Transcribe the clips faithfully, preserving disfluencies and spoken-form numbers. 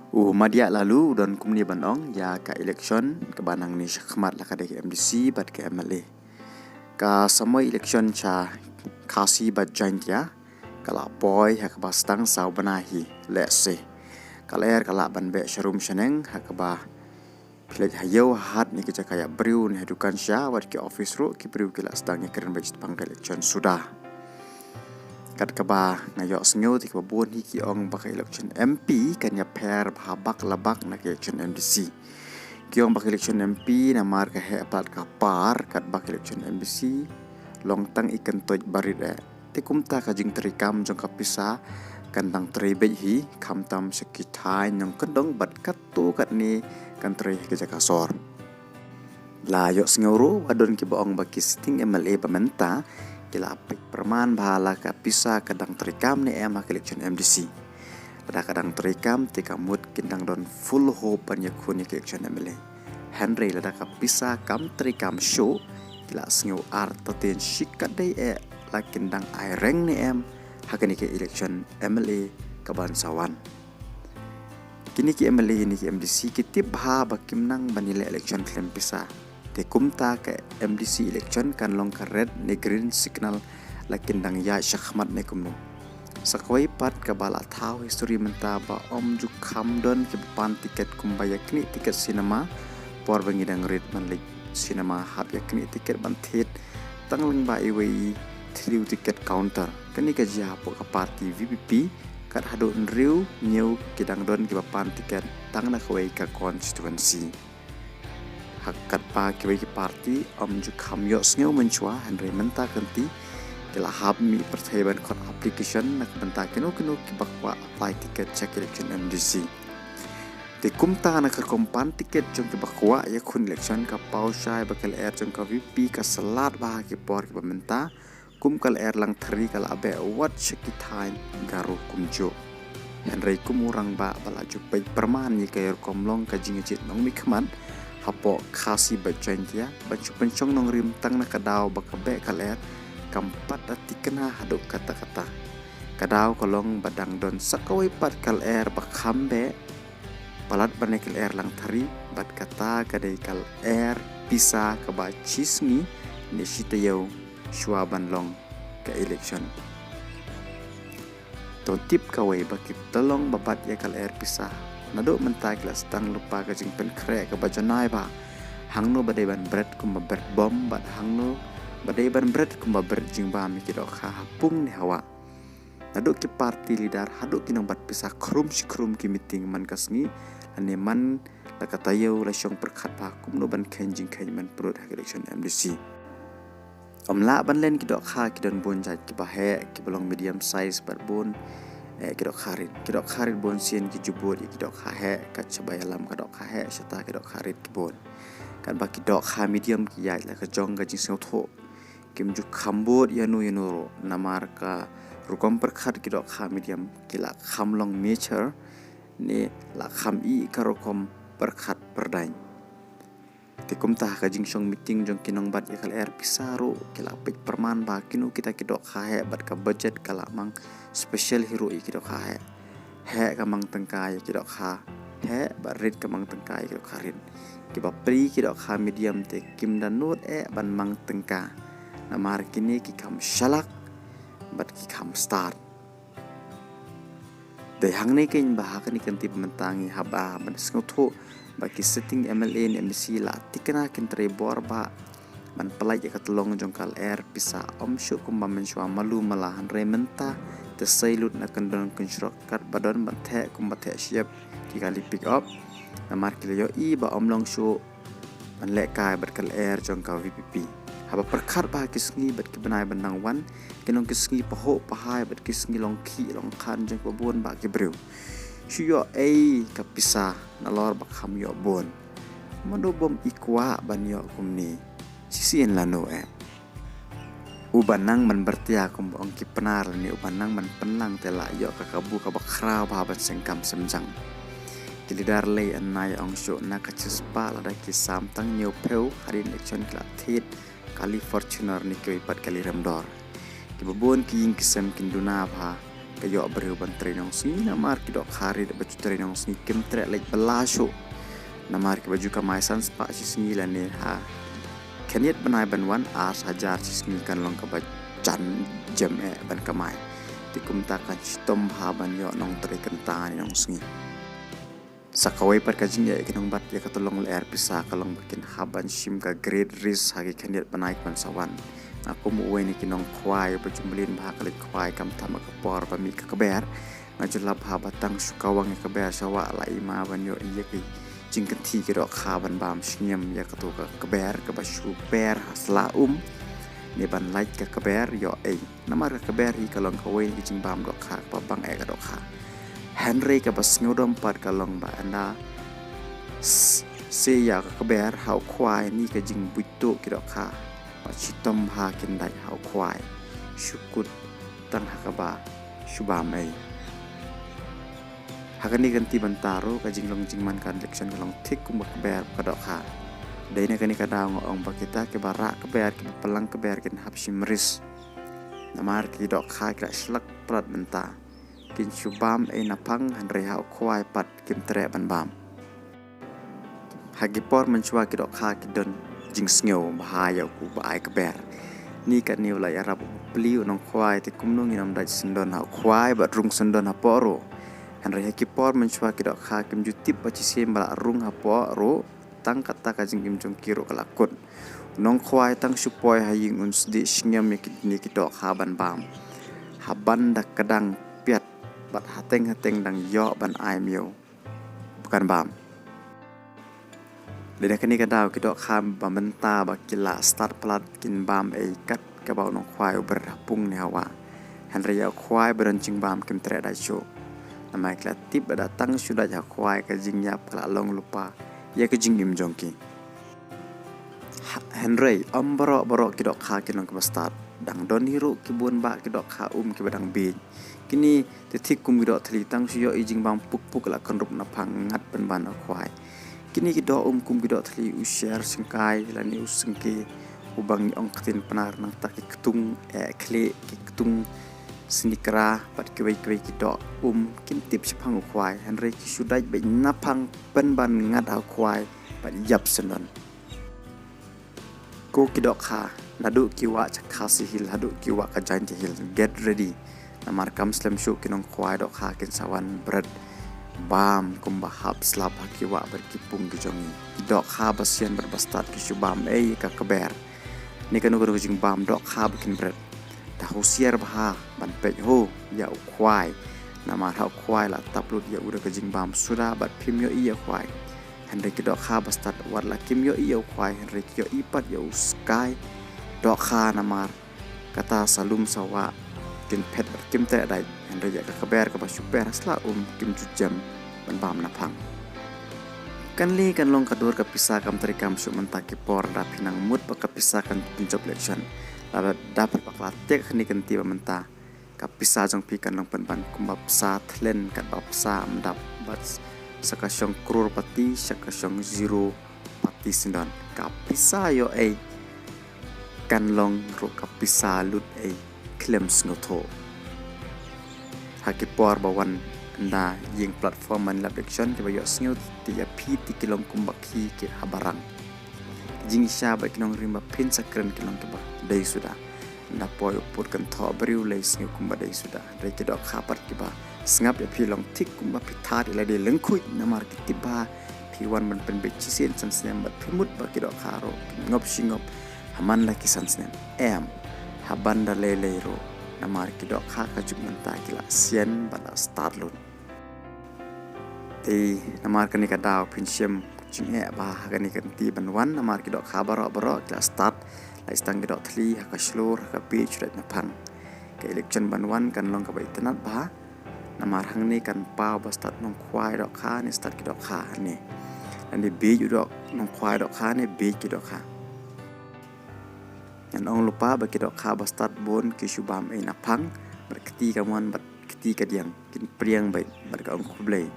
U Madiah Lalu u don kumne ban ong ïa ka election kaba nangne shakhmat, la ka dei ka M D C bad ka M L A. Ka samoi election sha Khasi bad Jaintia ka la poi ha kaba sdang saw bnai hi, lehse ka lyer ka lah ban beh sharum shaneng ha kaba phi leit ha ïew ha hat ne ka jaka ïap briew ne ha dukan sha wat ki office ruh, ki briew ki la sdang ïakren beit shaphang ka election suda. Kat kaba nga ïohsngew te kiba bun hi ki ong ba ka election M P kan ïapher bha bak la bak na ka election M D C. Ki ong ba ka election M P namar ka heh palat ka par, katba ka election M D C long tang i kyntoit barit eh. Te kumta ka jingtrei kam jong ka pisa kan dang trei beit hi, khamtam sha ki thaiñ nongkyndong bad katto katne kan trei ha ki jaka sor. La ïohsngew ruh ba don kiba ong ba ki sitting M L A ba mynta ki la peit pyrman bha la ka pisa ka dang trei kam ne em ha ka election M D C. Lada ka dang trei kam te ka mut kin dang don full hope ban ïakhun ïa ka election M L A. Hynrei lada ka pisa kam trei kam shuh, ki la sngew artatien shikatdei eh la kin dang ai reng ne em ha kane ka election M L A kaban sa wan. Kine ki M L A ne ki M D C ki tip bha ba kim nang ban ïaleh election khlem pisa. Te kumta ka M D C election kan long ka red ne green signal la kin dang ïaid shakhmat ne kumno. Sa kawei pat kaba la thaw history mynta ba ym ju kham don kiba pan tiket kumba ïaknieh tiket cinema por ba ngi dang rit ban leit cinema, hap ïaknieh tiket ban thied tang lyngba iwei i thriew ticket counter. Kane ka jia hapoh ka party V P P, kat haduh hynriew hynñiew ki dang don kiba pan tiket tang na kawei ka constituency. Ha katba kiwei ki party ym ju kham ïohsngew mynshuwa, hynrei mynta kynti ki la hap mih pyrthei ban khot application na ka bynta kino kino kiba kwah apply tiket sha ka election M D C. Te kumta na ka rukom pan tiket jong kiba kwah ïakhun election, ka paw shai ba ka lyer jong ka V P P ka slad bha ha ki por kiba mynta. Kum ka lyer Langthari ka la beh wat sha ki thaiñ Garo kumjuh. Hynrei kum u rangbah ba la ju peit pyrman ïa ka rukom long ka jingïajied nongmihkhmat hapoh Khasi bad Jaintia, ban shu pynshong nongrim tang na ka daw ba ka beh ka lyer kam pat da thikna haduh katta katta. Ka daw ka long ba dang don sa kawei pat ka lyer ba kham beh palat ban ïa ka lyer Langthari, bad kata ka dei ka lyer pisa kaba shi sngi ne shi taïew shuwa ban long ka election. To tip kawei ba ki tyllong ba bat ïa ka lyer pisa. Naduh mynta ki la sdang lypa ka jingpynkhreh kaba janai ba hangno ba dei ban bret kumba bret bom bad hangno ba dei ban bret kumba bret jingbam ïa ki dohkha ha pung ne ha wah. Naduh ki party leader haduh ki nongbat pisa khrum shi khrum ki meeting man ka sngi lane man la ka taïew, la shong pyrkhat ba kumno ban kheiñ jingkheiñ ban pyrkhat ha ka election M D C. Ym lah ban len ki dohkha, ki don bun jait kiba heh, kiba long medium size bad bun eh ki dohkha rit. Ki dohkha rit bun sien ki ju bud ïa ki dohkha heh, kat shaba ïalam ka dohkha heh shata ki dohkha rit ki bud. Katba ki dohkha medium ki ïaid la ka jong ka jingsngewthuh, kim ju kham bud ïano ïano ruh, namar ka rukom pyrkhat ki dohkha medium ki la kham long mature ne la kham ih ka rukom pyrkhat pyrdaiñ. Te kumta ha ka jingshong meeting jong ki nongbat ïa ka lyer pisa ruh ki la peit pyrman ba kino kita ki dohkha heh bad ka budget ka la mang special hi ruh ïa ki dohkha heh. Heh ka mang tyngka ïa ki dohkha heh bad rit ka mang tyngka ïa ki dohkha rit. Kiba plie ki dohkha medium te kim da nud eh ban mang tyngka, namar kine ki kham shalak bad ki kham stad. Dei hangne keiñ ba ha kane ka kynti ba mynta ngi hap ban sngewthuh ba ki sitting M L A ne M D C la thikna kin trei bor ba ban pyllait ïa ka tyllong jong ka lyer pisa, ym shuh kumba mynshuwa malu mala, hynrei mynta te sei lut na kyndon kynshrok, katba don ban theh kumba theh shyiap ki kali pick up. Namar ki la ïohi ba ym long shuh ban lehkai bad ka lyer jong ka V P P. Haba pyrkhat ba ha ki sngi bad ki bnai ban dang wan kin long ki sngi pahuh pahai bad ki sngi long khih long khan jong kiba bun bah ki briew. Shu ïoh ei ka pisa nalor ba kham ïoh bun. Mano bym i kwah ban ïoh kumne? Shisien lano eh? Uba nang ban byrtia kumba ong ki Pnar lane uba nang ban pynlang te lah ïoh ka kabu kaba khraw bha ban seng kam sem jang. Ki leader lei, ynda ong shuh na ka shispah lada ki sam tang hynñiew phew, hadien election ki la thied kali Fortuner ne kiwei pat kali remdor. Kiba bun ki ïing ki sem kin duna bha, ka ïoh briew ban trei nongsngi, namar ki dohkha rit ba ju trei nongsngi kim treh leit bylla shuh. Namar kiba ju kamai san spah shi sngi lane ha khyndiat bnai ban wan ar hajar shi sngi kan long kaba jan jem eh ban kamai. Te kumta kan shitom bha ban ïoh nongtrei kynta ne nongsngi. Sa kawei pat ka jingeh ki nongbat ïa ka tyllong lyer pisa ka long ba kin hap ban shim ka grade risk ha ki khyndiat bnai ki ban sa wan. Nga kum uwei na ki nongkhwai ba ju mlien bha ka leit khwai kam tam ha ka por ba mih ka kber. Nga ju lap bha ba tang shu kawang ïa ka kber sha wah la i ma ban ïoh ïa ki jingkynthih ki dohkha ban bam shngiam ïa kato ka kber kaba shu per ha sla um ne ban lait ka kber ïoh ei. Namar ka kber hi ka long kawei na ki jingbam dohkha kaba bang eh ka dohkha. Hynrei kaba sngewdom pat ka long ba ynda s-, se ïa ka kber ha u khwai ni ka jingbuit tuh ki dohkha. Ba shitom bha kin dait ha u khwai. Shu kut tang ha kaba shu bam ei. Ha kane ka kynti bynta ruh ka jinglong jingman ka election ka long thik kum ka kber ka dohkha. Dei na kane ka daw nga ong ba kita kiba rah kber kiba pynlang kber kin hap shim risk. Namar ki dohkha ki la shlak palat mynta. Kin shu bam ei naphang hynrei ha u khwai pat kim treh ban bam. Ha ki por mynshuwa ki dohkha ki don jingsngew bha ïa u ba ai kber. Ni katne u la ïarap u pli u nongkhwai te kumno ngin ym dait syndon ha u khwai bad rung syndon hapoh ruh. Hynrei ha ki por mynshuwa ki dohkha kim ju tip ba shisien ba la rung hapoh ruh tang kata ka jingim jong ki ruh ka la kut. U nongkhwai tang shu poi ha ïing un sdieh shngiam ïa kine ki dohkha ban bam. Haban da kdang piat bad hateng hateng dang ïoh ban ai miaw ba kan bam. Dei na kane ka daw ki dohkha ba mynta ba ki la stad palat kin bam ei kat kaba u nongkhwai u bret ha pung ne ha wah. Hynrei ïa u khwai ba don jingbam kim treh dait shuh. Namar ki la tip ba da tang shu dait ha u khwai ka jingïap ka la long lypa ïa ka jingim jong ki. Ha, hynrei ym baroh baroh ki dohkha ki long kiba stad. Dang don hi ruh ki bun bah ki dohkha um kiba dang bieit. Kine te thik kum ki doh thli tang shu ïoh i jingbam puk puk la kynrup naphang ngat pynban ha u khwai. Kine ki doh um kum ki doh thli u sher syngkai lane u syngke u bang ong ktien Pnar nangta ki ktung eh khlieh ki ktung snikra bad kiwei kiwei ki doh um kim tip shaphang u khwai hynrei ki shu dait beit naphang pynban ngat ha u khwai bad ïap syndon. Ko ki dohkha, naduh ki wah ka Khasi Hills haduh ki wah ka Jaintia Hills, get ready. Namar kam slem shuh ki nongkhwai dohkha kin sa wan bret bam kumba hap slap ha ki wah bad ki pung ki jong ngi. Ki dohkha ba sian bad ba stad ki shu bam ei ka kber. Ne kano kano ka jingbam dohkha ba kin bret. Da husiar bha ban peit ho ïa u khwai. Namar ha u khwai la tap lut ïa u da ka jingbam suda bad phim ïohi ïa u khwai. Hynrei ki dohkha ba stad wat la kim ïohi ïa u khwai hynrei ki ïohi pat ïa u skai. Dohkha namar kata sa lum sa wah kin phet bad kim treh dait hynrei ïa ka kber kaba shu per ha sla um kim ju jem ban bam naphang. Kan leh kan long ka dur ka pisa kam trei kam shuh mynta ki por da phi nang mut ba ka pisa kan pynjop election. Lada da phi bakla tek ha kane ka kynti ba mynta. Ka pisa jong phi kan long pynban kumba pisa thlen katba pisa ym dap bad sa ka shong crorepati sa ka shong zero pati syndon. Ka pisa ïoh ei kan long ruh ka pisa lut ei khlem sngewthuh. Ha ki por ba wan ynda ïing platform ban lap election kiba ïohsngew te ïa phi te ki long kumba khie ki ha barang. Ki jingshisha bad ki nongrim ba phin sa kren ki long kiba dei suda. Ynda poi u pud kynthoh briew lei sngew kumba dei suda. Hynrei ki dohkha pat kiba sngap ïa phi long thik kumba phi thad ïa lade lyngkhuid namar ki tip ba phi wan ban pynbeit shisien san snem bad phi mut ba ki dohkha ruh kin ngop shi ngop ha man la ki san snem. Em, ha ban da lei lei ruh namar ki dohkha ka juk mynta ki la sian bad la stad lut. Te namar kane ka daw phin shem jingeh bha ha kane ka kynti ban wan namar ki dohkha baroh baroh ki la stad la stang ki doh thli ha ka shlur ha ka bieit shu dait naphang. Ka election ban wan kan long kaba itynnad bha namar hangne kan paw ba stad nongkhwai dohkha ne stad ki dohkha hangne. Lane bieit u doh nongkhwai dohkha ne bieit ki dohkha. Ngan ong lypa ba ki dohkha ba stad bun ki shu bam ei naphang bad kti ka mon bad kti ka diang kin priang beit bad ka ong khublei.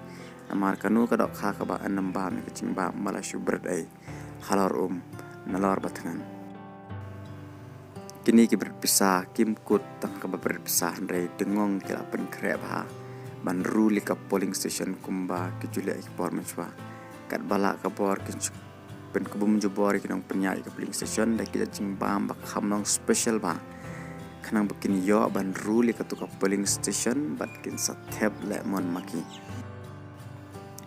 Namar kano ka dohkha kaba ynnym bam ïa ka jingbam ba la shu bret ei halor um nalor ba thngan. Kine ki bret pisa kim kut tang kaba bret pisa, hynrei dengong ki la pynkhreh bha ban ruh ïa ka polling station kumba ki ju leh ki por mynshwa. Katba lah ka bor ki pynkhlaiñ jubor ïa ki nongpynïaid ïa ka polling station da ki jingbam ba kham long special bha, khnang ba kin ïoh ban ruh ïa katu ka polling station bad kin sa thep lehmon ma ki.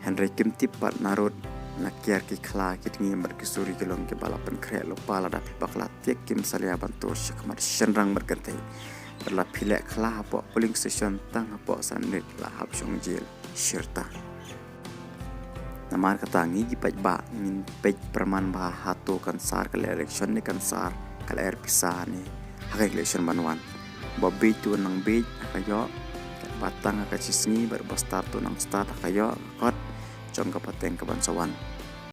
Hynrei kim tip pat narud na kiar ki khla ki tngi bad ki suri ki long kiba la pynkhreh lypa lada phi bakla tiak kim salia ban tur shakhmat shynrang bad kynthei. Bad la phi leh khla hapoh polling station tang hapoh san minit la hap shong jel shirta. Namar kata ngi ki paidbah ngin peit pyrman bha hato kan sar ka leh election ne kan sar ka leh pisa ne ha ka election ban wan. Ba bieit to nang bieit ha ka ïoh, ba tang ha ka shisngi bad ba start to nang start ha ka ïoh ka kot jong ka pateng ka ban sa wan.